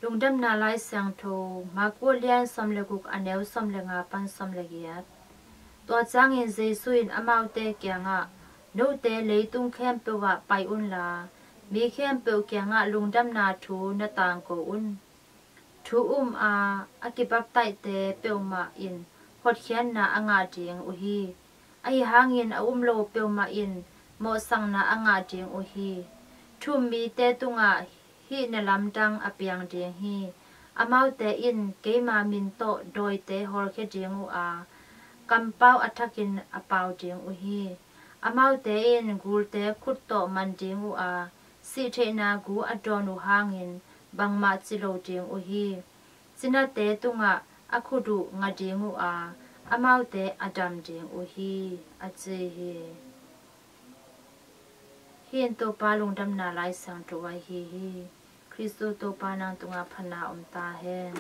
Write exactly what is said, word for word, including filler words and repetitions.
Lungdamna Lai Siangtho, Mark a lian sawm le guk, a neu sawm le nga pan sawm le giat. Tua ciangin Jesu in amaute kiangah, "Note leitung khempeuh ah pai unla, mi khempeuh kiangah lungdamna thu na tangko un. Thu um a, a kibaptaihte peuhmah in hotkhiatna a ngah ding uh hi. Ahi hangin a um lo peuhmah in mawhsakna a ngah ding uh hi. Thu um mite tungah hihna lamdang a piang ding hi. Amaute in keima min tawh dawite hawlkhia ding uh a, kampau a thakin a pau ding uh hi. Amaute in gulte khut tawh man ding uh a, sih theihna gu a dawn uh hangin bangmah ci lo ding uh hi. Cinate tungah a khut uh nga ding uh a, amaute a dam ding uh hi," a ci hi. Hih in Topa Lungdamna Lai Siangtho ahi hi. Khristu Topa nang tungah phatna om ta hen.